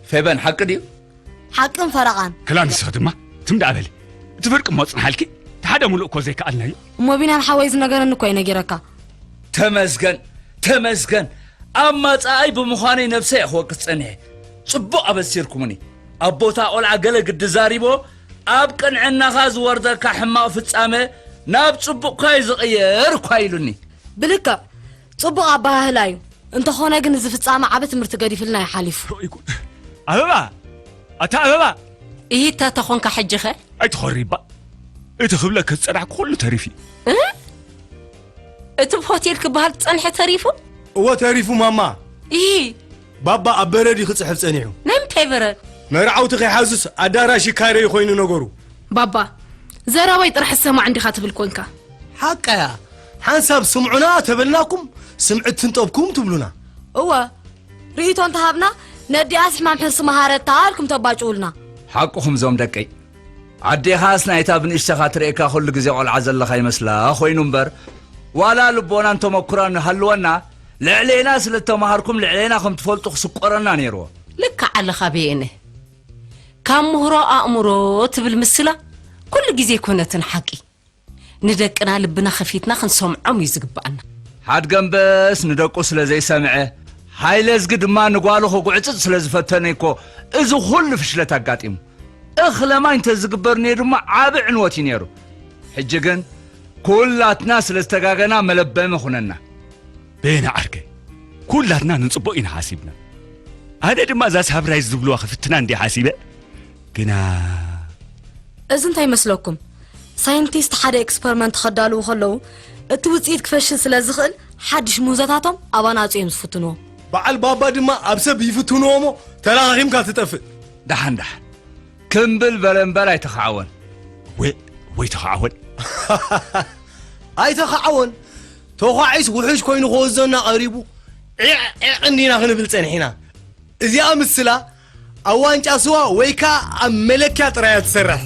ፌበን ሓቂ ድዩ? ሓቅን ፈረቓን። ክላ ንስኺ ድማ ትም ደኣ በሊ። እቲ ፍርቂ እሞ ጽንሓልኪ፣ እቲ ሓደ ሙሉእ እኮ ዘይከኣልናዮ። እሞ ቢንያም ሓወይ ዝነገረኒ እኮ እዩ ነጊረካ። ተመስገን፣ ተመስገን። ኣማጻኣይ ብምዃነይ ነብሰይ እየ ክወቅስ ጸኒሐ። ጽቡቕ ኣበሲርኩምኒ። ኣብ ቦታ ቆልዓ ገለ ግዲ ዛሪቦ፣ ኣብ ቅንዕናኻ ዝወርደካ ሕማቕ ፍጻመ ናብ ጽቡቕ እኳ እዩ ዝቕየር እኳ ኢሉኒ። ብልክዕ፣ ጽቡቕ ኣበሃህላ እዩ። እንተኾነ ግን እዚ ፍጻመ ዓቢ ትምህርቲ ገዲፍልና እዩ ሓሊፉ። ኦይ ጉድ። ኣበባ! ኣታ ኣበባ! እሂታ ተኾንካ ሕጂ ኸ? ኣይትኾሪባ። እቲ ክብለኪ ዝጸናሕኩ ኩሉ ተሪፉ እዩ። እ? እቲ ሆቴል ክበሃል ዝጸንሐ ተሪፉ? እወ ተሪፉ ማማ። ኢሂ። ባባ ኣብ በረድ እዩ ክጽሕፍ ጸኒሑ። ናይ ምንታይ በረድ? መርዓውቲ ከይሓዙስ ኣዳራሽ ይካረዩ ኮይኑ ነገሩ። ባባ፣ ዘረባይ ጥራሕ ዝሰማዕ እንዲኻ ትብል ኮንካ። ሓቃያ፣ ሓንሳብ ስምዑና ተበልናኩም፣ ስምዕት ትንጠብኩም ትብሉና። እወ፣ ርእይቶ እንተሃብና፣ ነዲኣስ ሕማም ሕርሲ መሃረታ ኣልኩም ተባጭውልና። ሓቅኹም ዞም ደቀይ። ኣዴኻስ ናይታ ብንእሽተኻ ትርእየካ ኩሉ ግዜ ቆልዓ ዘለኻ ይመስላ ኮይኑ እምበር፣ ዋላ ልቦናን ተመኩራን ሃልወና፣ ልዕሌና ስለ እተማሃርኩም ልዕሌና ከም ትፈልጡ ክስቆረና ነይርዎ። ልክዕ ኣለኻ ብየነ። ካብ ምህሮ ኣእምሮ ትብል ምስላ ኩሉ ግዜ ኣይኮነትን ሓቂ። ንደቅና ልብና ከፊትና ክንሰምዖም እዩ ዝግብኣና። ሓድገምበስ ንደቁ ስለ ዘይሰምዐ፣ ሃይለዝጊ ድማ ንጓሉ ክጉዕጽጽ ስለ ዝፈተነ እኮ እዚ ኩሉ ፍሽለት ኣጋጢሙ። እኽለ ማይ እንተ ዝግበር ነይሩ ድማ ዓቢ ዕንወት እዩ ነይሩ። ሕጂ ግን ኩላትና ስለ ዝተጋገና መለበሚ ኩነና። በየነ ዓርከይ፣ ኩላትና ንጽቡቕ ኢና ሓሲብና። ኣነ ድማ እዛ ሳብራይዝ ዝብልዋ ክፍትና እንድየ ሓሲበ። ግና እዚ እንታይ ይመስለኩም? ሳይንቲስት ሓደ ኤክስፐሪመንት ከዳልዉ ከለዉ፣ እቲ ውጽኢት ክፈሽል ስለ ዝኽእል፣ ሓድሽ ምህዞታቶም ኣብ ኣናጹ እዮም ዝፍትንዎ። በዓል ባባ ድማ ኣብ ሰብ ይፍትንዎ እሞ ተላኻኺምካ ትጠፍእ። ደሓን ደሓን። ክምብል በለ እምበር ኣይተኻዕወን። ወይ፣ ወይ ተኻዕወን። ኣይተኻዕወን። ተዃዒስ ውሑጅ ኮይኑ ክወዘና ቀሪቡ፣ ዒዕ ዒዕ እንዲና ክንብል ጸኒሕና። እዚኣ ምስላ ኣብ ዋንጫ ስዋ ወይ ከኣ ኣብ መለክያ ጥራይ እያ ትሰርሕ።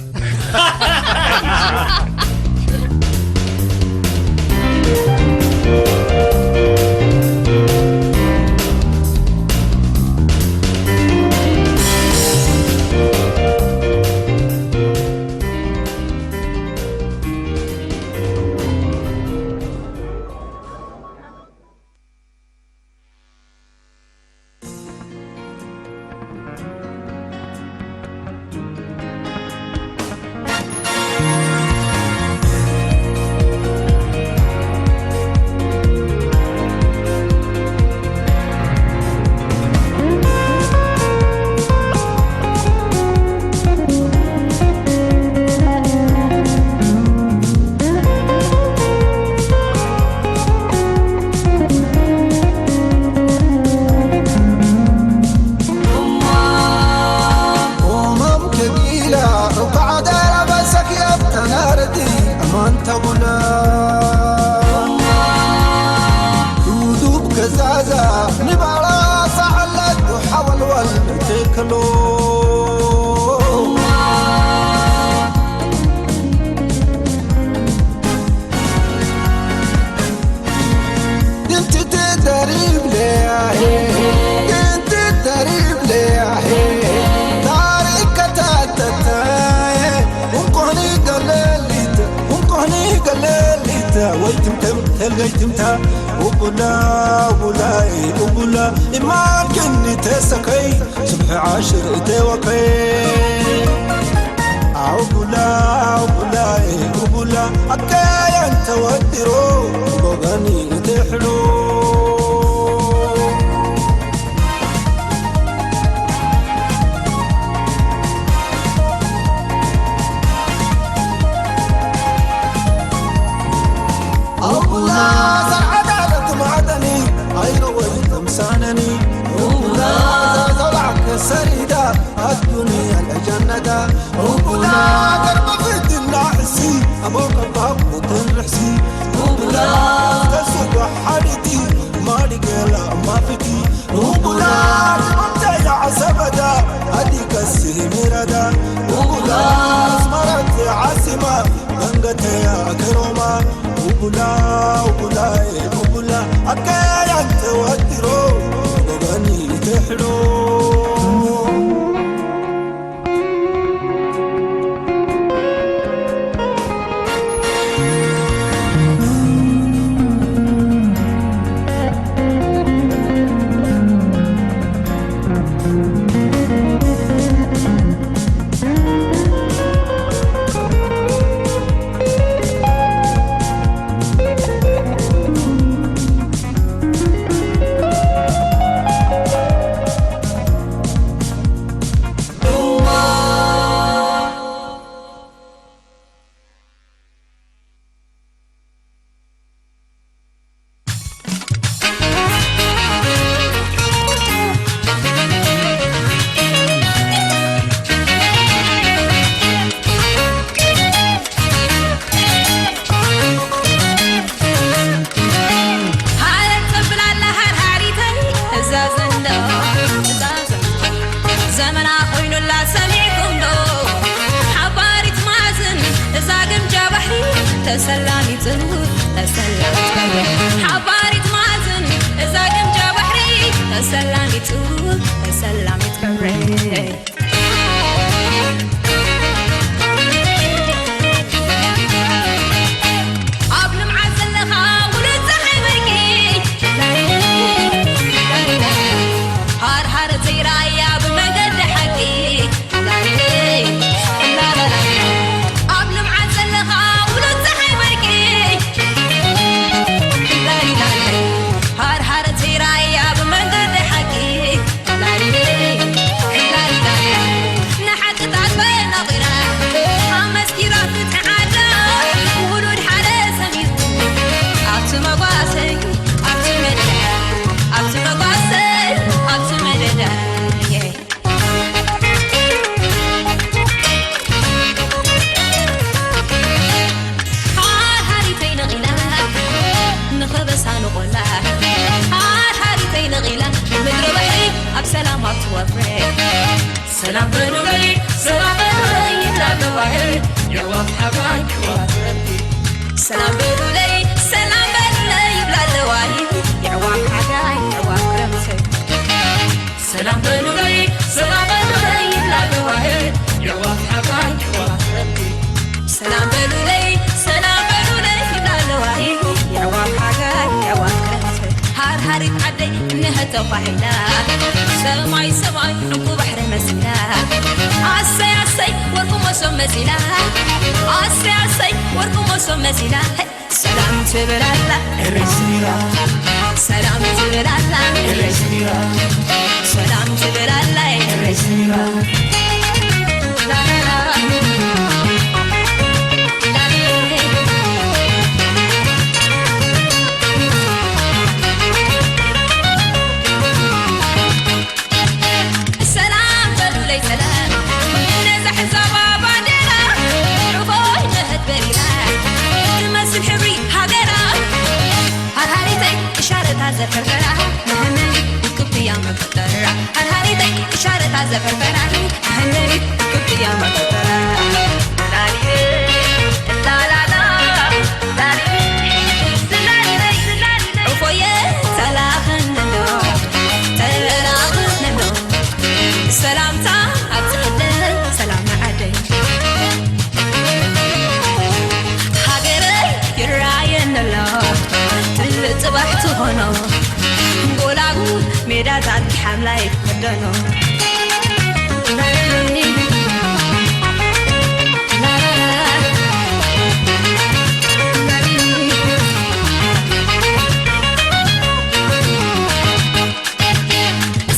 ተሰላሚት ጽሩፍ፣ ተሰላሚት በረይ። ሓባሪት ማዕዝን እዛ ግምጃ ባሕሪ። ተሰላሚት ጽሩፍ፣ ተሰላሚት በረይ። ኣብ ልምዓት ዘለኻ ውሉድ ፀሓይ ወርቂ። ሃርሃር ዘይረኣያ ብመንገዲ ሓቂ። ኣብ ልምዓት ዘለኻ ውሉድ ፀሓይ ወርቂ። ሃርሃር ዘይረኣያ ብመንገዲ ሓቂ። ንሓቅታት ፈናቒላ ኣመስኪራ ፍትሒ ዓዳ። ውሉድ ሓደ ሰሚሩ ኣብቲ መጓሰይ፣ ኣብቲ መደዳ፣ ኣብቲ መጓሰይ፣ ኣብቲ መደዳ። ሓርሓሪተይ ነቒላ ንኸበሳ ንቖላ። ሓርሓሪተይ ነቒላ ምድሪ ባሕሪ ኣብ ሰላም ኣብ ትወፍረ። ሰላም በሉለይ፣ ሰላም በሉለይ ይብላ ኣለዋ። ሰላም በሉለይ፣ ሰላም በሉለይ ይብላ ኣለዋ። የዕዋፍ ሓጋይ፣ የዕዋፍ ክረምቲ። ሰላም በሉለይ፣ ሰላም በሉለይ ይብላ ኣለዋ። የዕዋፍ ሓጋይ፣ የዕዋፍ ክረምቲ። ሰላም በሉለይ፣ ሰላም በሉለይ ይብላ ኣለዋ። የዕዋፍ ሓጋይ፣ የዕዋፍ ክረምቲ። ሃርሃሪት ዓደይ እነሀ ተኳሒላ። ሰማይ ሰማይ ዕንቁ ባሕሪ መሲላ። ኣሰይ ኣሰይ ወርቁ መሶብ መሲላ። ኣሰይ ኣሰይ ወርቁ መሶብ መሲላ። ሰላም ትብል ኣላ። ኤረይ ሰሚራ። ሰላም ትብል ኣላ። ኤረይ ሰሚራ። ሰላም ትብል ኣላ። ኤረይ ሰሚራ። ሰላም በሉለይ ሰላም ነዛ ሕዛባ ባንዴራ። ዕፎይ መኸት በሪራ ትመስል ሕብሪ ሃገራ። ሃርሃሪተይ እሻረታ ዘፈርፈራ መሀመኒ ውቅብትያ መፈጠራ። ሃርሃሪተይ እሻረታ ዘፈርፈራ መሀመኒ ውቅብትያ መፈጠራ። ላሊበይ ላላላ ላሊበይ ላሊበይ ላሊበይ። ዕፎየ ተላኸነሎ ተላኸነሎ ሰላምታ ኣብፅሐለይ ሰላም ንዓደይ። ሃገረይ ይረኣየኒ ኣሎ ትልቅ ፅባሕ ትኾኖ። ጎላጉል ሜዳታት ሓምላይ ክኽደኖ።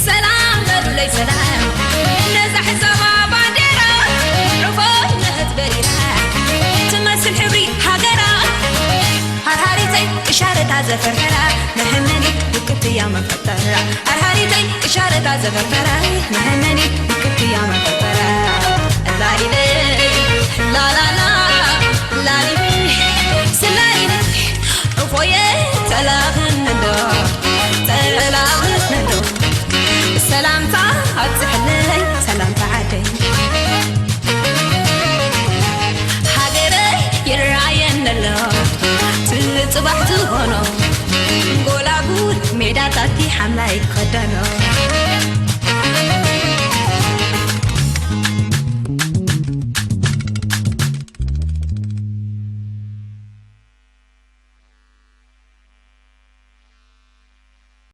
ሰላም በሉለይ ሰላም ነዛ ሕዛባ ባንዴራ። ዕፎይ መኸት በሪራ ትመስል ሕብሪ ሃገራ። ሃርሃሪተይ እሻረታ ዘፈርፈራ መሀመኒ ውቅብትያ መፈጠራ። ሃርሃሪተይ እሻረታ ዘፈርፈራ መሀመኒ ውቅብትያ መፈጠራ። ላሊበይ ላላላ ላሊበይ ስላሊበይ። ዕፎየ ተላኽነዶ ተላኽነዶ ሰላምታ ኣብፅሐለይ ሰላምታ ዓደይ። ሃገረይ ይረኣየኒ ኣሎ ትልቅ ፅባሕ ዝኾኖ። ጎላጉል ሜዳታትኪ ሓምላይ ክኽደኖ።